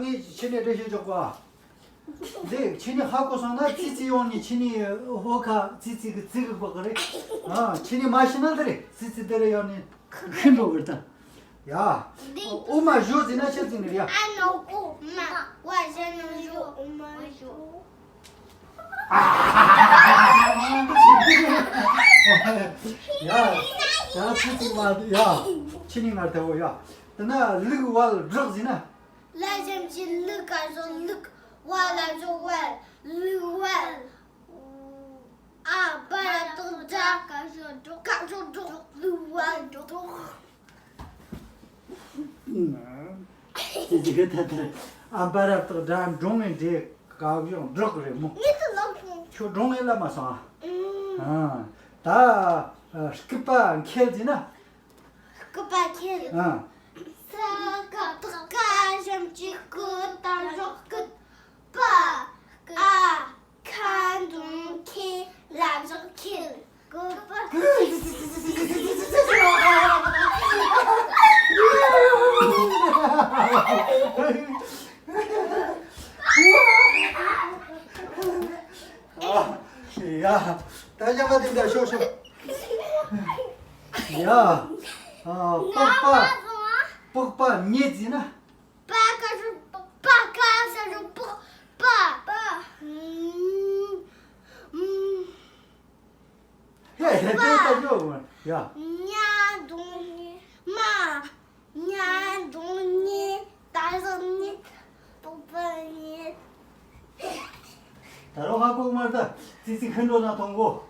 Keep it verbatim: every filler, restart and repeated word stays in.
ངས་ཁྱེད་ནས་འགྲེལ་བཤད་རྒྱག་པ། འདི་ཁྱེད་ནས་ཧ་གོ་སོང་ན་ཙི་ཙི་ཡོང་ནས་ཁྱེད་ནས་ཧོ་ཁ་ཙི་ཙི་གི་ཙི་གི་པགས་རེད། ཨ་ཁྱེད་ནས་མ་ཤེས་ན་འདི་རེད། ཙི་ཙི་འདི་རེད་ཡོང་ནས་ཤི་འགྲོ་གི་ད། ཡ། འདི་ཨོ་མ་ཞོ་ཟེར་ན་ཆི་ཟེར་ནི་རེད་ཡ། ཨ་ནོ་ཨོ་མ་ཝ་ཞ་ནོ་ཞོ་ཨོ་མ་ཞོ། ཡ། ཡ་ཙི་ཙི་མ་ཡ། ཁྱེད་ནས་ང་དེ་བོ་ཡ། དེ་ན་ལུག་ཝལ་སྦྲགས་ཟེར་ན། ལ་ཞབས་ཀྱུ་ལུ། ག་ཞབས་ཀྱུ་ལུག་ཝ་ལ་ཞབས་ཀྱུ་ཝལ། ལུག་ཝལ། ཨ་བ་ར་བཏགས་སྦྲ། ག་ཞབས་ཀྱུ་སྦྲགས། ག་ཞབས་ཀྱུ་སྦྲགས། ལུག་ཝལ་སྦྲགས། ཅི་ཅི་གི་ད་ད་ཨ་བ་ར་བཏགས་སྦྲ། འབྲོང་ངེ་འདྲེ། ག་ཞབས་ཀྱུ་སྦྲགས་རེད་མོ། ངེད་ཚོ་ལམ་ཕུང་། ཁྱོད་འབྲོང་ངེ་ལ་མ་སོང་ཨ། ཨ་ད་སྐུད་པ་འཁེལ་ཟེར་ན། སྐུད་པ་འཁེལ། ཨ། ས་ཀ་བཏགས་སྐ་ཞབས་ཀྱུ་སྐུ། ད་ཞབས་ཀྱུ་སྐུད། པ། ཨ། ཁ་འབྲོང་ཁེ། ལ་ཞབས་ཀྱུ་ཁེལ། སྐུད་པ། ཨ། ཡ། ད་ཞག་མ་དེ་འདྲ་ཤོག་ཤོག་ཡ། ཨ། པགས་པ། པགས་པ་ཉེ་ཟེར་ན། པ་ག་ཞབས་ཀྱུ་པགས། པ་ག་ཞབས་ཀྱུ་པགས། པ། པ། ཨུམ། ཨུམ། ཧེ་ཧེ་དེ་ད་ཡོད་མ་ཡ། ཉ་འབྲོང་ཉེ། མ། ཉ་འབྲོང་ཉེ། ད་ཞབས་ཀྱུ་ཉེ། པགས་པ་ཉེ། ད་རུང་ཧ་གོ་མ་ད། ཙི་ཙི་ཁ་འགྲོ་ན་མཐོང་གོ།